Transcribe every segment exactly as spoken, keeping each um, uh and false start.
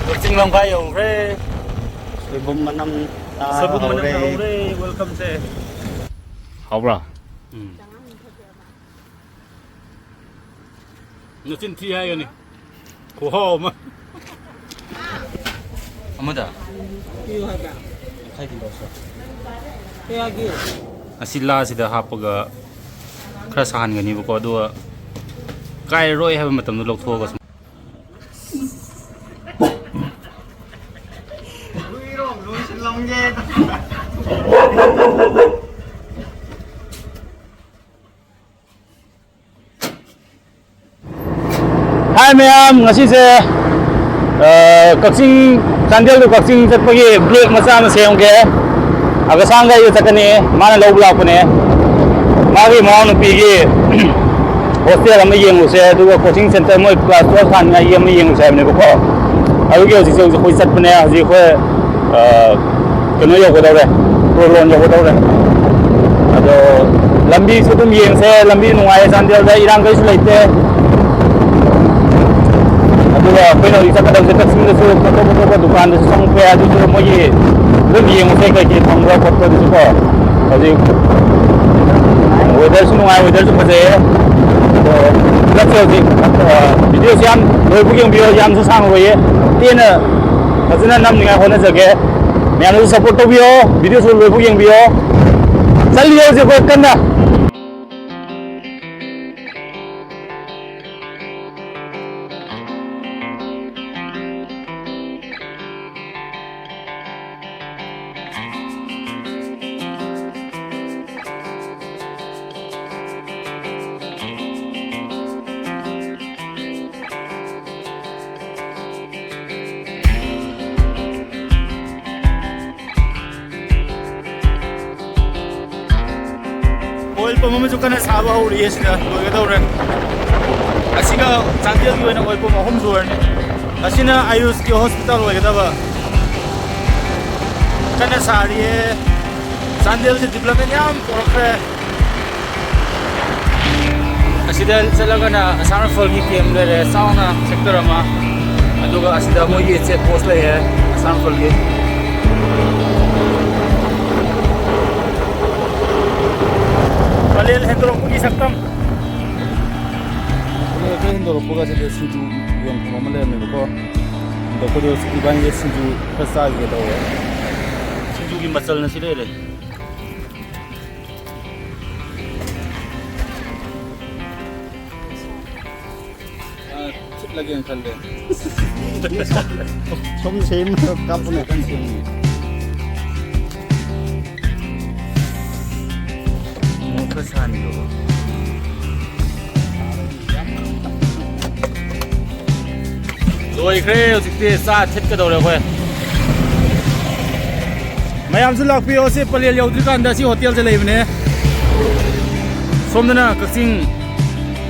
ꯀꯛꯆꯤꯡ ꯂꯝꯈꯥꯏ ꯌꯧꯈ꯭ꯔꯦ꯫ ꯁꯣꯏꯕꯨꯝ ꯃꯅꯝ ꯁꯣꯏꯕꯨꯝ ꯃꯅꯝ ꯇꯥꯍꯧꯔꯦ꯫ ꯇꯥꯍꯧꯔꯦ꯫ Welcome ꯁꯦ꯫ ꯍꯥꯎꯕ꯭ꯔꯥ? ꯎꯝ꯫ ꯅꯆꯤꯟ ꯊꯤ ꯍꯥꯏꯒꯅꯤ꯫ ꯈꯨꯍꯥꯎ ꯑꯃ꯫ ꯑꯃꯗ? ꯄꯤꯌꯨ ꯍꯥꯏꯕ? ꯌꯥꯡꯈꯩꯗꯤ ꯂꯧꯁꯣ꯫ ꯀꯌꯥꯒꯤ? ꯑꯁꯤ ꯂꯥꯁꯤꯗ ꯍꯥꯞꯄꯒ ꯈꯔ ꯁꯥꯍꯟꯒꯅꯤꯕꯀꯣ, ꯑꯗꯨꯒ ꯀꯥꯏꯔꯔꯣꯏ ꯍꯥꯏꯕ ꯃꯇꯝꯗ ꯂꯧꯊꯣꯛꯑꯒ ꯁꯨꯝ꯫ ꯍꯥꯏ ꯃꯌꯥꯝ, ꯉꯁꯤꯁꯦ, ꯑ, ꯀꯛꯆꯤꯡ, ꯆꯥꯟꯗꯦꯜ to ꯀꯛꯆꯤꯡ ꯆꯠꯄꯒꯤ vlog ꯃꯆꯥ ꯑꯃ ꯁꯦꯝꯒꯦ꯫ ꯑꯒꯁꯥꯡꯒ ꯑꯩꯒ ꯆꯠꯀꯅꯤ, ꯃꯥꯅ ꯂꯧꯕ ꯂꯥꯛꯄꯅꯦ꯫ ꯃꯥꯒꯤ ꯃꯅꯥꯎꯅꯨꯄꯤꯒꯤ hostel ꯑꯃ ꯌꯦꯡꯉꯨꯁꯦ, ꯑꯗꯨꯒ coaching center, ꯃꯣꯏ class twelve ꯊꯥꯅꯤꯡꯉꯥꯏꯒꯤ ꯑꯃ ꯌꯦꯡꯉꯨꯁꯦ ꯍꯥꯏꯕꯅꯦꯕꯀꯣ꯫ ꯑꯗꯨꯒꯤ ꯍꯧꯖꯤꯛꯁꯦ, ꯍꯧꯖꯤꯛ ꯑꯩꯈꯣꯏ ꯆꯠꯄꯅꯦ꯫ ꯍꯧꯖꯤꯛ ꯑꯩꯈꯣꯏ, ꯑ, ꯀꯩꯅꯣ ꯌꯧꯒꯗꯧꯔꯦ, ꯄꯣꯂꯣꯟ ꯌꯧꯒꯗꯧꯔꯦ꯫ ꯑꯗꯣ ꯂꯝꯕꯤꯁꯨ ꯑꯗꯨꯝ ꯌꯦꯡꯁꯦ, ꯂꯝꯕꯤ ꯅꯨꯡꯉꯥꯏꯌꯦ, ꯆꯥꯟꯗꯦꯜꯗ ꯏꯔꯥꯡ ꯀꯩꯁꯨ ꯂꯩꯇꯦ꯫ ꯑꯗꯨꯒ ꯑꯩꯈꯣꯏꯅ ꯍꯧꯖꯤꯛ ꯆꯠꯀꯗꯕꯁꯦ ꯀꯛꯆꯤꯡꯗꯁꯨ ꯑꯇꯣꯞ ꯑꯇꯣꯞꯄ ꯗꯨꯀꯥꯟꯗꯁꯨ ꯆꯪꯉꯛꯄ ꯌꯥꯏ, ꯑꯗꯨꯁꯨ ꯃꯣꯏꯒꯤ ꯑꯗꯨꯝ ꯌꯦꯡꯉꯁꯦ ꯀꯩꯀꯩ ꯐꯪꯕ꯭ꯔꯥ ꯈꯣꯠꯄ꯭ꯔꯥ ꯑꯗꯨꯁꯨꯀꯣ꯫ ꯍꯧꯖꯤꯛ weatherꯁꯨ ꯅꯨꯡꯉꯥꯏ, weatherꯁꯨ ꯐꯖꯩꯌꯦ꯫ ꯑꯗꯣ ꯆꯠꯁꯦ ꯍꯧꯖꯤꯛ꯫ ꯑ, videoꯁꯤ ꯌꯥꯝ ꯂꯣꯏꯕꯨ ꯌꯦꯡꯕꯤꯌꯣ, ꯌꯥꯝꯁꯨ ꯁꯥꯡꯉꯔꯣꯏꯌꯦ, ꯇꯦꯟꯅ ꯐꯖꯅ ꯅꯝꯅꯤꯡꯉꯥꯏ ꯍꯣꯠꯅꯖꯒꯦ꯫ ꯃꯌꯥꯝꯅꯁꯨ support ꯇꯧꯕꯤꯌꯣ, videoꯁꯨ ꯂꯣꯏꯕꯨ ꯌꯦꯡꯕꯤꯌꯣ꯫ ꯆꯠꯂꯤ ꯍꯧꯖꯤꯛ ꯑꯩꯈꯣꯏ ꯀꯟꯅ꯫ Oil pump ꯑꯃꯁꯨ ꯀꯟꯅ ꯁꯥꯕ ꯍꯧꯔꯤꯌꯦ, ꯁꯤꯗ ꯂꯣꯏꯒꯗꯧꯔꯦ꯫ ꯑꯁꯤꯒ ꯆꯥꯟꯗꯦꯜꯒꯤ ꯑꯣꯏꯅ oil pump ꯑꯍꯨꯝ ꯁꯨꯔꯅꯤ꯫ ꯑꯁꯤꯅ ꯑꯌꯨꯁꯀꯤ hospital ꯑꯣꯏꯒꯗꯕ꯫ ꯀꯟꯅ ꯁꯥꯔꯤꯌꯦ꯫ ꯆꯥꯟꯗꯦꯜꯁꯦ development ꯌꯥꯝ ꯄꯨꯔꯛꯈ꯭ꯔꯦ꯫ ꯑꯁꯤꯗ ꯆꯠꯂꯒꯅ ꯑꯁꯥꯝ ꯔꯥꯏꯐꯜꯒꯤ camp ꯂꯩꯔꯦ, ꯆꯥꯎꯅ sector ꯑꯃ꯫ ꯑꯗꯨꯒ ꯑꯁꯤꯗ ꯃꯣꯏꯒꯤ ꯆꯦꯛ ꯄꯣꯁ ꯂꯩꯌꯦ, ꯑꯁꯥꯝ ꯔꯥꯏꯐꯜꯒꯤ꯫ ꯄꯂꯦꯜ ꯍꯦꯟꯗꯣꯔꯛꯄꯒꯤ ꯁꯛꯇꯝ꯫ ꯄꯂꯦꯜ ꯈꯔ ꯍꯦꯟꯗꯣꯔꯛꯄꯒ ꯁꯤꯗ ꯁꯤꯡꯖꯨ ꯌꯣꯟꯐꯝ ꯑꯃ ꯂꯩꯔꯝꯃꯦꯕꯀꯣ꯫ ꯑꯗꯣ ꯑꯩꯈꯣꯏꯗꯣ ꯏꯕꯥꯅꯤꯁꯦ ꯁꯤꯡꯖꯨ ꯈꯔ ꯆꯥꯈꯤꯒꯦ ꯇꯧꯕ꯫ ꯁꯤꯡꯖꯨꯒꯤ ꯃꯆꯜꯅ ꯁꯤ ꯂꯩꯔꯦ꯫ ꯑ, ꯊꯤꯠꯂꯒꯦꯅ ꯈꯜꯂꯦ꯫ ꯁꯨꯝ ꯁꯦꯝꯃꯒ ꯀꯥꯞꯄꯅꯦ꯫ ꯈꯤꯇꯪ ꯁꯦꯝꯒꯦ꯫ ꯃꯣꯔꯣꯛ ꯈꯔ ꯁꯥꯍꯟꯈ꯭ꯔꯕ꯫ ꯂꯣꯏꯈ꯭ꯔꯦ꯫ ꯍꯧꯖꯤꯛꯇꯤ ꯆꯥ ꯊꯤꯠꯀꯗꯧꯔꯦ ꯑꯩꯈꯣꯏ꯫ ꯃꯌꯥꯝꯁꯨ ꯂꯥꯛꯄꯤꯌꯣ꯫ ꯁꯤ ꯄꯂꯦꯜ ꯌꯧꯗ꯭ꯔꯤꯀꯥꯟꯗ ꯁꯤ ꯍꯣꯇꯦꯜꯁꯦ ꯂꯩꯕꯅꯦ꯫ ꯁꯣꯝꯗꯅ ꯀꯛꯆꯤꯡ,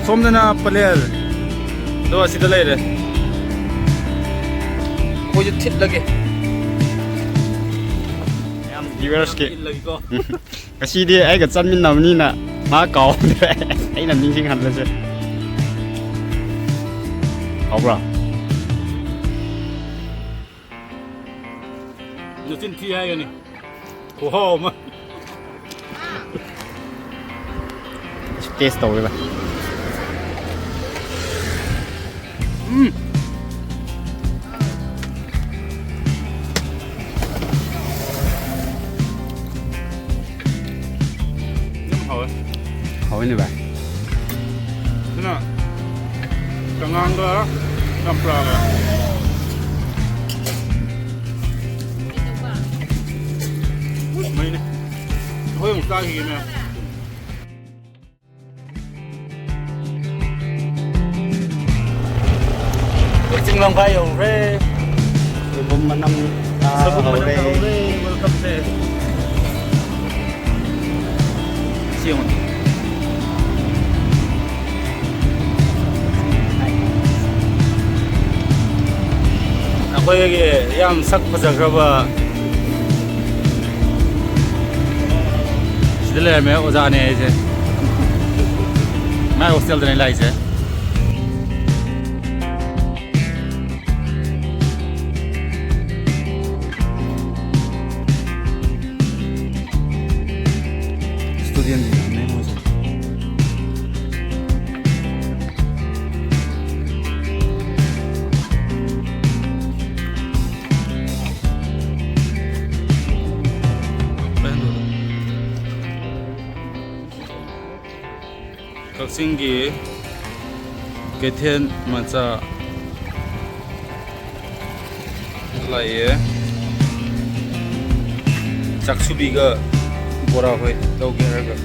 ꯁꯣꯝꯗꯅ ꯄꯂꯦꯜ, ꯑꯗꯣ ꯑꯁꯤꯗ ꯂꯩꯔꯦ꯫ ꯑꯩꯈꯣꯏꯁꯨ ꯊꯤꯠꯂꯒꯦ꯫ ꯃꯌꯥꯝ ꯚ꯭ꯌꯨꯋꯔꯁꯀꯤ ꯊꯤꯠꯂꯒꯦꯀꯣ꯫ ꯉꯁꯤꯗꯤ ꯑꯩꯒ ꯆꯠꯃꯤꯟꯅꯕꯅꯤꯅ ꯃꯥ ꯀꯥꯎꯗ꯭ꯔꯦ꯫ ꯑꯩꯅ ꯅꯤꯡꯁꯤꯡꯍꯜꯂꯁꯦ꯫ ꯍꯥꯎꯕ꯭ꯔꯥ? ꯅꯆꯤꯟ ꯊꯤ ꯍꯥꯏꯒꯅꯤ꯫ ꯈꯨꯍꯥꯎ ꯑꯃ꯫ ꯇꯦꯁ ꯇꯧꯒꯦ ꯚꯥꯏ꯫ ꯎꯝ꯫ ꯌꯥꯝ ꯍꯥꯎꯋꯦ꯫ ꯍꯥꯎꯋꯤꯅꯦ ꯚꯥꯏ꯫ ꯑꯗꯨꯅ ꯆꯉꯥꯡꯒ ꯆꯝꯄ꯭ꯔꯥꯒ꯫ ꯃꯩꯅꯦ꯫ ꯑꯩꯈꯣꯏ ꯑꯃꯨꯛ ꯆꯥꯈꯤꯒꯦ ꯃꯌꯥꯝ꯫ ꯀꯛꯆꯤꯡ ꯂꯝꯈꯥꯏ ꯌꯧꯈ꯭ꯔꯦ꯫ ꯁꯣꯏꯕꯨꯝ ꯃꯅꯝ ꯁꯣꯏꯕꯨꯝ ꯃꯅꯝ ꯍꯧꯔꯦ꯫ ꯍꯧꯔꯦ꯫ Welcome ꯁꯦ꯫ ꯁꯤ ꯌꯦꯡꯉꯨ꯫ ꯑꯩꯈꯣꯏꯒꯤ ꯌꯥꯝ ꯁꯛ ꯐꯖꯈ꯭ꯔꯕ ꯁꯤꯗ ꯂꯩꯔꯝꯃꯦ ꯑꯣꯖꯥꯅꯦ ꯑꯩꯁꯦ꯫ ꯃꯥꯏ ꯍꯣꯁꯇꯦꯜꯗꯅꯦ ꯂꯥꯛꯏꯁꯦ꯫ ꯆꯤꯡꯒꯤ ꯀꯩꯊꯦꯜ ꯃꯆꯥ ꯂꯩꯌꯦ꯫ ꯆꯥꯛꯁꯨꯕꯤꯒ ꯕꯣꯔꯥ ꯍꯣꯏ ꯂꯧꯒꯦ ꯍꯥꯏꯔꯒ꯫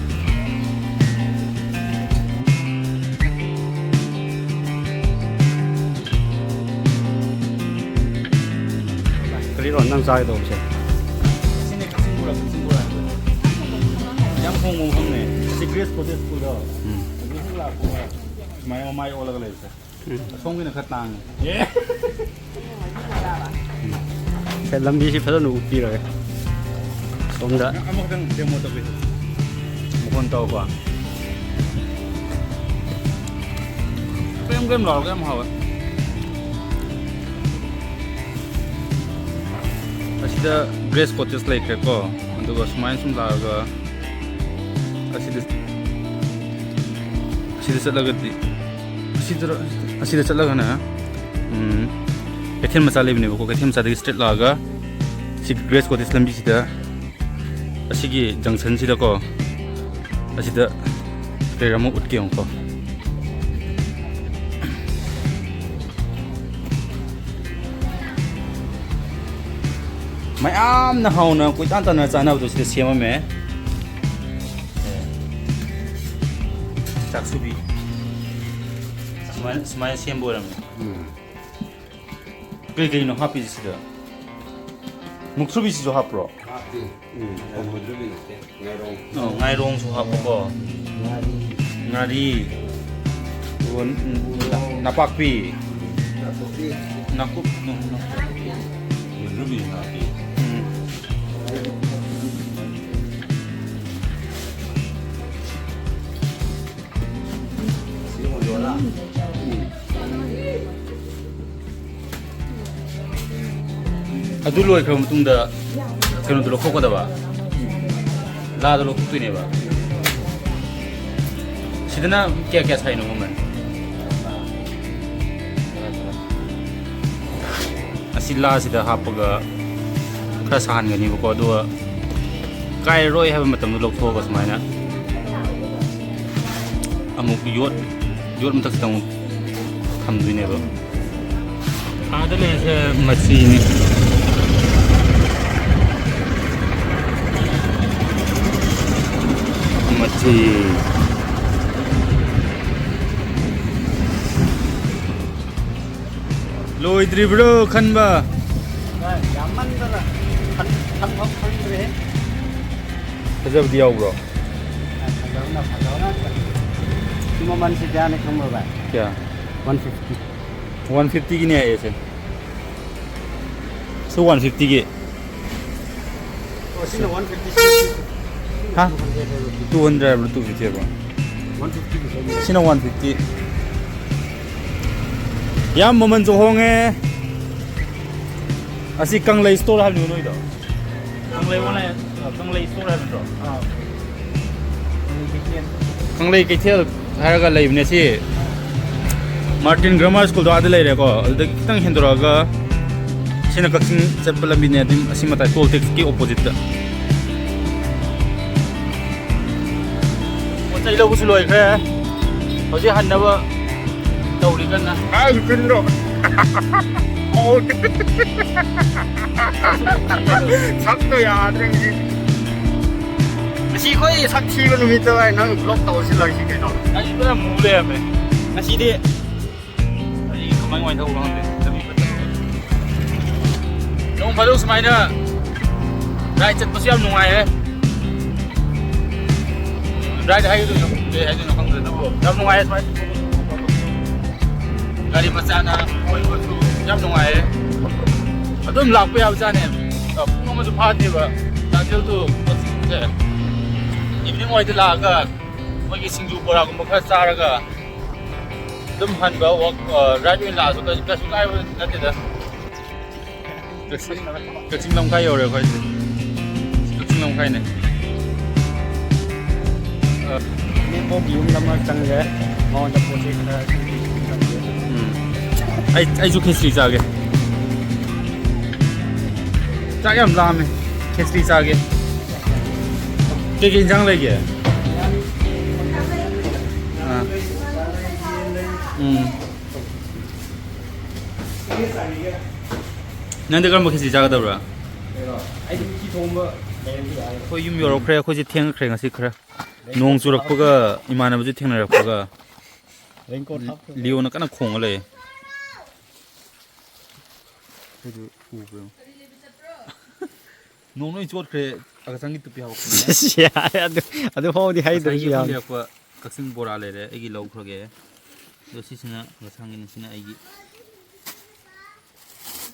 ꯀꯔꯤꯔꯣ ꯅꯪ ꯆꯥꯒꯗꯧꯕꯁꯦ? ꯁꯤꯅꯦ ꯀꯛꯆꯤꯡ ꯕꯣꯔꯥ, ꯀꯛꯆꯤꯡ ꯕꯣꯔꯥ꯫ ꯌꯥꯝ ꯍꯣꯡꯕ ꯃꯐꯝꯅꯦ꯫ ꯑꯁꯤ ꯒ꯭ꯔꯦꯁ ꯀꯣꯇꯦꯖ ꯁ꯭ꯀꯨꯜꯗꯣ꯫ ꯎꯝ꯫ ꯑꯗꯨꯗꯒꯤ ꯂꯥꯛꯄ ꯁꯨꯃꯥꯏꯅ ꯃꯃꯥꯏ ꯑꯣꯜꯂꯒ ꯂꯩꯕꯁꯦ꯫ ꯎꯝ꯫ ꯑꯁꯣꯝꯒꯤꯅ ꯈꯔ ꯇꯥꯡꯉꯦ꯫ ꯁꯦ, ꯂꯝꯕꯤꯁꯤ ꯐꯖꯅ ꯎꯠꯄꯤꯔꯒꯦ꯫ ꯁꯣꯝꯗ ꯅꯪ ꯑꯃꯈꯛꯇꯪ demo ꯇꯧꯕꯤꯌꯨ꯫ ꯃꯈꯣꯟ ꯇꯧꯀꯣ꯫ ꯀ꯭ꯔꯦꯝ ꯀ꯭ꯔꯦꯝ ꯂꯥꯎꯔꯒ ꯌꯥꯝ ꯍꯥꯎꯋꯦ꯫ ꯑꯁꯤꯗ ꯒ꯭ꯔꯦꯁ ꯀꯣꯇꯦꯖ ꯂꯩꯈ꯭ꯔꯦꯀꯣ꯫ ꯑꯗꯨꯒ ꯁꯨꯃꯥꯏꯅ ꯁꯨꯝ ꯂꯥꯛꯑꯒ ꯑꯁꯤꯗ, ꯑꯁꯤꯗ ꯆꯠꯂꯒꯗꯤ, ꯑꯁꯤꯗꯔ-, ꯑꯁꯤꯗ ꯆꯠꯂꯒꯅ, ꯎꯝ, ꯀꯩꯊꯦꯜ ꯃꯆꯥ ꯂꯩꯕꯅꯦꯕꯀꯣ꯫ ꯀꯩꯊꯦꯜ ꯃꯆꯥꯗꯒꯤ straight ꯂꯥꯛꯑꯒ ꯁꯤ ꯒ꯭ꯔꯦꯁ ꯀꯣꯇꯦꯖ ꯂꯝꯕꯤꯁꯤꯗ ꯑꯁꯤꯒꯤ junctionꯁꯤꯗꯀꯣ, ꯑꯁꯤꯗ ꯀꯔꯤꯔ ꯑꯃ ꯎꯠꯀꯦ ꯌꯦꯡꯉꯨꯀꯣ꯫ ꯃꯌꯥꯝꯅ ꯍꯥꯎꯅ ꯀꯣꯏꯇꯥꯟ ꯇꯥꯟꯅ ꯆꯥꯅꯕꯗꯣ ꯁꯤꯗ ꯁꯦꯝꯃꯝꯃꯦ꯫ ꯆꯥꯛꯁꯨꯕꯤ꯫ ꯁꯨꯃꯥꯏꯅ, ꯁꯨꯃꯥꯏꯅ ꯁꯦꯝꯕ ꯑꯣꯏꯔꯝꯃꯦ꯫ ꯎꯝ꯫ ꯀꯩ ꯀꯩꯅꯣ ꯍꯥꯞꯄꯤꯁꯦ ꯁꯤꯗ? ꯃꯨꯛꯊ꯭ꯔꯨꯕꯤꯁꯤꯁꯨ ꯍꯥꯞꯄ꯭ꯔꯣ? ꯍꯥꯞꯄꯤ꯫ ꯎꯝ꯫ ꯃꯨꯛꯊ꯭ꯔꯨꯕꯤ ꯅꯠꯇꯦ, ꯉꯥꯏꯔꯣꯡ꯫ ꯑꯣ, ꯉꯥꯏꯔꯣꯡꯁꯨ ꯍꯥꯞꯄꯀꯣ꯫ ꯉꯥꯔꯤ꯫ ꯉꯥꯔꯤ꯫ ꯑꯗꯨꯒ ꯅꯄꯥꯛꯄꯤ꯫ ꯅꯥꯀꯨꯞꯄꯤ꯫ ꯅꯥꯀꯨꯞ-, ꯅꯥꯀꯨꯞꯄꯤ꯫ ꯃꯨꯛꯊ꯭ꯔꯨꯕꯤ ꯍꯥꯞꯄꯤ꯫ ꯎꯝ꯫ ꯑꯗꯨ ꯂꯣꯏꯈ꯭ꯔꯕ ꯃꯇꯨꯡꯗ ꯀꯩꯅꯣꯗꯣ ꯂꯧꯊꯣꯛꯀꯗꯕ, ꯂꯥꯗꯣ ꯂꯧꯊꯣꯛꯇꯣꯏꯅꯦꯕ꯫ ꯁꯤꯗꯅ ꯀꯌꯥ ꯀꯌꯥ ꯁꯥꯏꯅꯣ ꯃꯃꯜ? ꯑꯁꯤ ꯂꯥꯁꯤꯗ ꯍꯥꯞꯄꯒ ꯈꯔ ꯁꯥꯍꯟꯒꯅꯤꯕꯀꯣ, ꯑꯗꯨꯒ ꯀꯥꯏꯔꯔꯣꯏ ꯍꯥꯏꯕ ꯃꯇꯝꯗ ꯂꯧꯊꯣꯛꯑꯒ ꯁꯨꯃꯥꯏꯅ ꯑꯃꯨꯛ ꯌꯣꯠ, ꯌꯣꯠ ꯃꯊꯛꯁꯤꯗ ꯑꯃꯨꯛ ꯊꯝꯗꯣꯏꯅꯦꯕ꯫ ꯑꯥꯗ ꯂꯩꯔꯤꯁꯦ ꯃꯆꯤꯅꯤ꯫ ꯃꯆꯤ꯫ ꯂꯣꯏꯗ꯭ꯔꯤꯕ꯭ꯔꯣ ꯈꯟꯕ? ꯌꯥꯝꯃꯟꯗꯅ ꯈꯟ-, ꯈꯟꯐꯝ ꯈꯪꯗ꯭ꯔꯦꯍꯦ꯫ ꯐꯖꯕꯗꯤ ꯌꯥꯎꯕ꯭ꯔꯣ? ꯐꯖꯕꯅ ꯐꯖꯕ ꯉꯥꯛꯇ꯫ ꯁꯤ ꯃꯃꯜꯁꯤ ꯀꯌꯥꯅꯤ ꯈꯪꯕ꯭ꯔꯣ, ꯚꯥꯏ? ꯀꯌꯥ? One fifty. ꯋꯥꯟ ꯐꯤꯐꯇꯤꯒꯤꯅꯦ ꯍꯥꯏꯌꯦ ꯁꯦ꯫ ꯁꯤ ꯋꯥꯟ ꯐꯤꯐꯇꯤꯒꯤ꯫ ꯑꯣ, ꯁꯤꯅ ꯋꯥꯟ ꯐꯤꯐꯇꯤ꯫ ꯍꯥ? ꯇꯨ ꯍꯟꯗ꯭ꯔꯦꯠ ꯍꯥꯏꯕ꯭ꯔꯣ, ꯇꯨ ꯐꯤꯐꯇꯤ ꯍꯥꯏꯕ꯭ꯔꯣ? ꯋꯥꯟ ꯐꯤꯐꯇꯤ ꯄꯤꯁ ꯑꯃ꯫ ꯁꯤꯅ ꯋꯥꯟ ꯐꯤꯐꯇꯤ꯫ ꯌꯥꯝ ꯃꯃꯜꯁꯨ ꯍꯣꯡꯉꯦ꯫ ꯑꯁꯤ ꯀꯪꯂꯩ ꯁ꯭ꯇꯣꯔ ꯍꯥꯏꯕꯅꯤꯀꯣ ꯅꯣꯏꯗꯣ? ꯀꯪꯂꯩ ꯑꯣꯟꯂꯥꯏꯟ, ꯀꯪꯂꯩ ꯁ꯭ꯇꯣꯔ ꯍꯥꯏꯕ ꯅꯠꯇ꯭ꯔꯣ? ꯑꯥ꯫ ꯀꯪꯂꯩ ꯀꯩꯊꯦꯜ ꯍꯥꯏꯔꯒ ꯂꯩꯕꯅꯦ ꯁꯤ꯫ ꯃꯥꯔꯇꯤꯟ ꯒ꯭ꯔꯥꯃꯔ ꯁ꯭ꯀꯨꯜꯗꯣ ꯑꯥꯗ ꯂꯩꯔꯦꯀꯣ꯫ ꯑꯗꯨꯗꯒꯤ ꯈꯤꯇꯪ ꯍꯦꯟꯗꯣꯔꯛꯑꯒ ꯁꯤꯅ ꯀꯛꯆꯤꯡ ꯆꯠꯄ ꯂꯝꯕꯤꯅꯦ꯫ ꯑꯗꯨꯝ ꯑꯁꯤ ꯃꯇꯥꯏ ꯇꯣꯜ ꯇꯦꯛꯁꯀꯤ ꯑꯣꯄꯣꯖꯤꯠꯇ꯫ ꯄꯣꯠ ꯆꯩ ꯂꯧꯕꯁꯨ ꯂꯣꯏꯈ꯭ꯔꯦ꯫ ꯍꯧꯖꯤꯛ ꯍꯟꯅꯕ ꯇꯧꯔꯤ ꯀꯟꯅ꯫ ꯑꯩ ꯆꯤꯟꯗꯣ꯫ ꯁꯛꯇꯣ ꯌꯥꯗ꯭ꯔꯦ ꯉꯁꯤ꯫ ꯉꯁꯤ ꯑꯩꯈꯣꯏ ꯁꯛ ꯊꯤꯕ ꯅꯨꯃꯤꯠꯇ ꯚꯥꯏ ꯅꯪ ꯕ꯭ꯂꯣꯛ ꯇꯧꯁꯤꯜꯂꯛꯏꯁꯤ ꯀꯩꯅꯣ? ꯑꯩ ꯄꯨꯔꯥ ꯃꯨ ꯂꯩꯔꯝꯃꯦ꯫ ꯉꯁꯤꯗꯤ ꯑꯩ ꯀꯃꯥꯏ ꯀꯃꯥꯏ ꯇꯧꯕꯅꯣ ꯈꯪꯗꯦ꯫ ꯂꯝꯕꯤ ꯐꯠꯇꯕ꯫ ꯅꯣꯡ ꯐꯥꯗꯣꯛ ꯁꯨꯃꯥꯏꯅ ꯔꯥꯏꯗ ꯆꯠꯄꯁꯨ ꯌꯥꯝ ꯅꯨꯡꯉꯥꯏꯌꯦ꯫ ꯔꯥꯏꯗ ꯍꯥꯏꯗꯣꯏꯅꯣ ꯀꯩ ꯍꯥꯏꯗꯣꯏꯅꯣ ꯈꯪꯗ꯭ꯔꯦꯗꯀꯣ꯫ ꯌꯥꯝ ꯅꯨꯡꯉꯥꯏꯌꯦ ꯁꯨꯃꯥꯏꯅ꯫ ꯒꯥꯔꯤ ꯃꯆꯥꯅ ꯑꯣꯏꯕꯁꯨ ꯌꯥꯝ ꯅꯨꯡꯉꯥꯏꯌꯦ꯫ ꯑꯗꯨꯝ ꯂꯥꯛꯄ ꯌꯥꯕꯖꯥꯠꯅꯦ꯫ ꯄꯨꯡ ꯑꯃꯁꯨ ꯐꯥꯗꯦꯕ ꯆꯥꯟꯗꯦꯜ ꯇꯨ ꯀꯛꯆꯤꯡꯁꯦ꯫ ꯏꯚꯤꯅꯤꯡ ꯋꯥꯏꯗ ꯂꯥꯛꯑꯒ ꯃꯣꯏꯒꯤ ꯁꯤꯡꯖꯨ ꯕꯣꯔꯥꯒꯨꯝꯕ ꯈꯔ ꯆꯥꯔꯒ ꯑꯗꯨꯝ ꯍꯟꯕ ꯋꯥꯛ, ꯑ, ꯔꯥꯏꯗ ꯑꯣꯏꯅ ꯂꯥꯛꯑꯁꯨ ꯀꯩꯁꯨ, ꯀꯩꯁꯨ ꯀꯥꯏꯕ ꯅꯠꯇꯦꯗ꯫ ꯀꯛꯆꯤꯡ, ꯀꯛꯆꯤꯡ ꯂꯝꯈꯥꯏ ꯌꯧꯔꯦ ꯑꯩꯈꯣꯏ꯫ ꯀꯛꯆꯤꯡ ꯂꯝꯈꯥꯏꯅꯦ꯫ ꯑ, ꯏꯅꯦꯝꯕꯣꯛꯀꯤ ꯌꯨꯝꯗ ꯑꯃ ꯆꯪꯉꯦ꯫ ꯃꯉꯣꯟꯗ ꯄꯣꯠ ꯆꯩ ꯈꯔ ꯎꯝ꯫ ꯑꯩ, ꯑꯩꯁꯨ ꯈꯦꯆ꯭ꯔꯤ ꯆꯥꯒꯦ꯫ ꯆꯥꯛ ꯌꯥꯝ ꯂꯥꯝꯃꯦ꯫ ꯈꯦꯆ꯭ꯔꯤ ꯆꯥꯒꯦ꯫ ꯀꯩꯀꯩ ꯏꯟꯖꯥꯡ ꯂꯩꯒꯦ? ꯑꯥ꯫ ꯎꯝ꯫ ꯅꯪꯗꯤ ꯀꯔꯝꯕ ꯈꯦꯆꯤ ꯆꯥꯒꯗꯕ꯭ꯔꯥ? ꯑꯩꯗꯤ ꯎꯇꯤ ꯊꯣꯡꯕ ꯂꯩꯔꯗꯤ ꯌꯥꯔꯦ꯫ ꯑꯩꯈꯣꯏ ꯌꯨꯝ ꯌꯧꯔꯛꯈ꯭ꯔꯦ꯫ ꯑꯩꯈꯣꯏꯁꯦ ꯊꯦꯡꯈ꯭ꯔꯦ ꯉꯁꯤ ꯈꯔ꯫ ꯅꯣꯡ ꯆꯨꯔꯛꯄꯒ ꯏꯃꯥꯟꯅꯕꯁꯨ ꯊꯦꯡꯅꯔꯛꯄꯒ ꯔꯦꯟꯀꯣꯠ ꯍꯥꯞꯈ꯭ꯔꯦ꯫ ꯂꯤꯑꯣꯅ ꯀꯟꯅ ꯈꯣꯡꯉ ꯂꯩꯌꯦ꯫ ꯑꯩꯈꯣꯏꯁꯨ ꯎꯕ꯭ꯔꯣ? ꯅꯣꯡ ꯂꯣꯏ ꯆꯣꯠꯈ꯭ꯔꯦ꯫ ꯑꯒꯁꯪꯒꯤ ꯇꯨꯄꯤ ꯍꯥꯞꯄꯛꯄꯅꯦ꯫ ꯌꯥꯔꯦ, ꯑꯗꯨ, ꯑꯗꯨ ꯐꯥꯎꯗꯤ ꯉꯁꯥꯏꯒꯤ ꯍꯥꯏꯗ꯭ꯔꯁꯨ ꯑꯩꯈꯣꯏ ꯌꯥꯕꯅꯤ꯫ ꯂꯩꯔꯛꯄ ꯀꯛꯆꯤꯡ ꯕꯣꯔꯥ ꯂꯩꯔꯦ, ꯑꯩꯒꯤ ꯂꯧꯈ꯭ꯔꯒꯦ꯫ ꯑꯗꯣ ꯁꯤꯁꯤꯅ ꯑꯒꯁꯪꯒꯤꯅꯤ, ꯁꯤꯅ ꯑꯩꯒꯤ꯫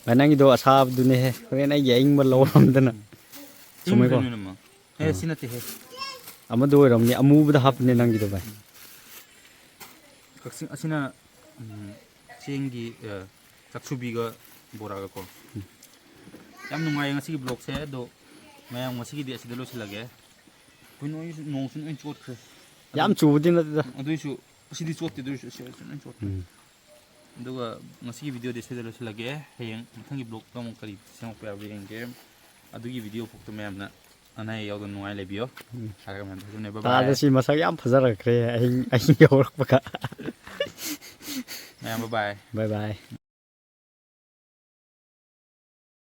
ꯚꯥꯏ, ꯅꯪꯒꯤꯗꯣ ꯑꯁꯥꯕꯗꯨꯅꯦꯍꯦ, ꯍꯣꯔꯦꯟ ꯑꯩꯒꯤ ꯑꯏꯪꯕ ꯂꯧꯔꯝꯗꯅ꯫ ꯆꯨꯝꯃꯦꯀꯣ? ꯏꯪꯗ꯭ꯔꯤꯅꯦ ꯅꯃ꯫ ꯑꯦ, ꯑꯥ꯫ ꯁꯤ ꯅꯠꯇꯦꯍꯦ꯫ ꯑꯃꯗ ꯑꯣꯏꯔꯝꯅꯤ, ꯑꯃꯨꯕꯗ ꯍꯥꯞꯄꯅꯦ ꯅꯪꯒꯤꯗꯣ, ꯚꯥꯏ꯫ ꯀꯛꯆꯤꯡ ꯑꯁꯤꯅ, ꯎꯝ, ꯆꯦꯡꯒꯤ, ꯑ, ꯆꯥꯛꯁꯨꯕꯤꯒ ꯕꯣꯔꯥꯒ ꯀꯣ꯫ ꯌꯥꯝ ꯅꯨꯡꯉꯥꯏꯌꯦ ꯉꯁꯤꯒꯤ vlogꯁꯦ, ꯑꯗꯣ ꯃꯌꯥꯝ ꯉꯁꯤꯒꯤꯗꯤ ꯑꯁꯤꯗ ꯂꯣꯏꯁꯤꯜꯂꯒꯦ꯫ ꯑꯩꯈꯣꯏ ꯅꯣꯏ ꯅꯣꯡꯁꯨ ꯂꯣꯏ ꯆꯣꯠꯈ꯭ꯔꯦ꯫ ꯌꯥꯝ ꯆꯨꯕꯗꯤ ꯅꯠꯇꯦꯗ꯫ ꯑꯗꯨꯏꯁꯨ ꯑꯁꯤꯗꯤ ꯆꯣꯠꯇꯦ, ꯑꯗꯨꯏꯁꯨ ꯑꯁꯤ ꯂꯣꯏ ꯆꯣꯠꯈ꯭ꯔꯦ꯫ ꯎꯝ꯫ ꯑꯗꯨꯒ ꯉꯁꯤꯒꯤ videoꯗꯤ ꯁꯤꯗ ꯂꯣꯏꯁꯤꯜꯂꯒꯦ꯫ ꯍꯌꯦꯡ ꯃꯊꯪꯒꯤ vlogꯇ ꯑꯃꯨꯛ ꯀꯔꯤ ꯁꯦꯝꯃꯛꯄ ꯌꯥꯕ꯭ꯔꯥ ꯌꯦꯡꯒꯦ꯫ ꯑꯗꯨꯒꯤ video ꯐꯥꯎꯇ ꯃꯌꯥꯝꯅ ꯑꯅꯥ ꯑꯌꯦꯛ ꯌꯥꯎꯗꯅ ꯅꯨꯡꯉꯥꯏ ꯂꯩꯕꯤꯌꯣ꯫ ꯎꯝ꯫ ꯍꯥꯏꯔꯒ ꯃꯌꯥꯝꯗ ꯍꯥꯏꯖꯕꯅꯦ꯫ Bye bye꯫ ꯇꯥꯗ ꯁꯤ ꯃꯁꯛ ꯌꯥꯝ ꯐꯖꯔꯛꯈ꯭ꯔꯦ ꯑꯍꯤꯡ, ꯑꯍꯤꯡ ꯌꯧꯔꯛꯄꯒ꯫ ꯃꯌꯥꯝ bye bye꯫ Bye bye꯫